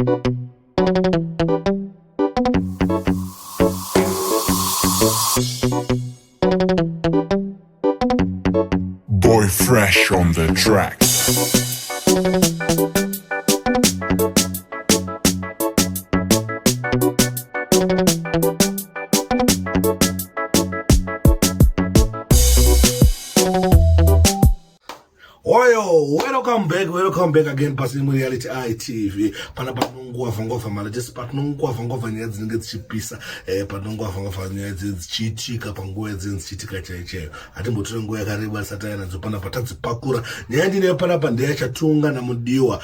Boy Fresh on the track. Oyo, welcome back, welcome back again pasini mureality itv. Pana patinonguva ngova malatest, patinonguva ngova nyaya dzinenge dzichipisa, patinonguva ngova nyaya dzinenge dzichiitika panguva dzinenge dzichiitika chaiyo chaiyo. Hatimbotore nguva yakareba tisati tauya nadzo panapa, tadzipakura. Nyaya ndinayo panapa ndeyaChatunga naMudiwa.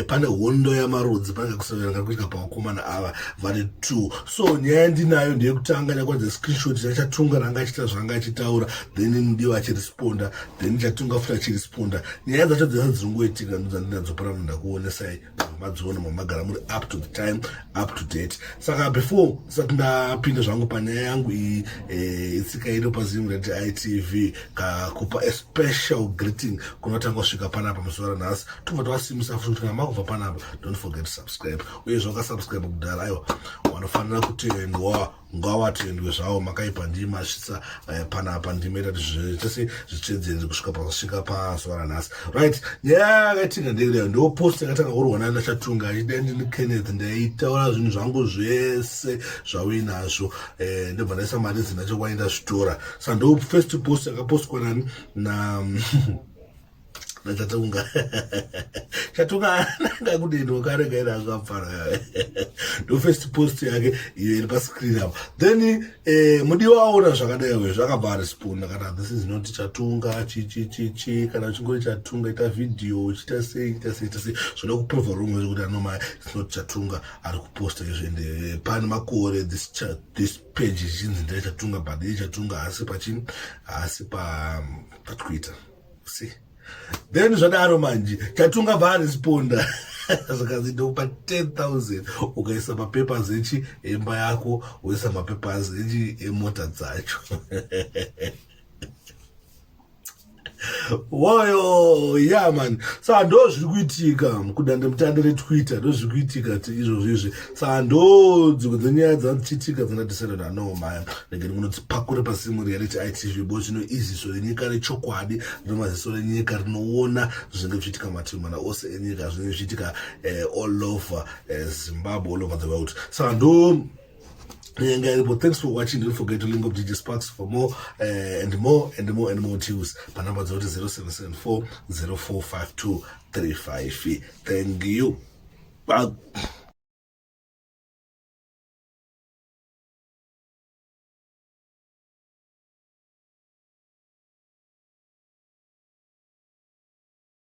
Pane hondo yamarudzi, panenge kusaveranga kuitika pavakomana ava vari two. So nyaya ndinayo ndeyekutanga nyakwanza screenshot yaChatunga ranga achiita zvanga achitaura, then Mudiwa achiresponda, then Chatunga futi achiresponda. Nyaya dzacho dzese dziringoitika ndodzandinadzo panapa, ndakuonesai, madziona, mamagara muri up to the time, up to date. Saka before ndisati ndapinda zvangu panyaya yangu iyi, itsika ino paZim Reality ITV kakupa a special greeting kunotanga kusvika panapa muzuva ranhasi. Tobva tavasimisa futi kuti kana makubva panapa, don't forget to subscribe. Uyezve wakasubscribe kudhara, aiwa, wanofanira kutendwa, ngavatendwe zvavo. Makaipa, ndimasvitsa panapa, ndimaita kuti zvese zvitsvedzere kusvika pasvika pazuva ranhasi. Right, nyaya yakaitika ndeireyo, ndo post yakatanga kurwa naChatunga achida ndini Kenneth, ndaitaura zvinhu zvangu zvese zvauinazvo, ndobva ndaisa mari dzinacho kwaenda zvitora. Saka ndo first post yakapostwa nani na naChatunga. Chatunga anga kudeni wakarega ina akapfara. Ndo first post yake iyo iri pascreen apo. Then Mudiwa aona zvakadai, zvakabva aresponda kana this is not Chatunga, chi chi chi chi, kana uchingori Chatunga, ita vhidhiyo, uchiita sei, ita sei, ita sei, zvoda kuprova wrong zvekuti anoma it's not Chatunga ari kuposta izvo. Ende pane makore this page ichinzi ndeyaChatunga, but iChatunga haasi pachini, haasi paTwitter. See, then zvadaro manje Chatunga bva aresponda zvikanzi ndokupa 10,000 ukaisa mapapers echi emba yako, woisa mapapers echi emota dzacho. Woyo, yeah man, saka ndo zviri kuitika kudandemutande reTwitter, ndo zviri kuitika izvozvo izvi. Saka ndo dzimwe dzenyaya dzanochiitika dzanadecide ano maya rege ndinodzipakure pasimu Reality ITV, bo zvino iziso renyika rechokwadi, rino maziso renyika rinoona zvinenge zvichiitika mativi mana ose enyika, zvinenge zvichiitika all over Zimbabwe, all over the world. Saka ndo nyanga. Thanks for watching. Don't forget to link up DJ Sparks for more and more and more and more tunes panamba dzoti 0774 0452 35. Thank you. Bye.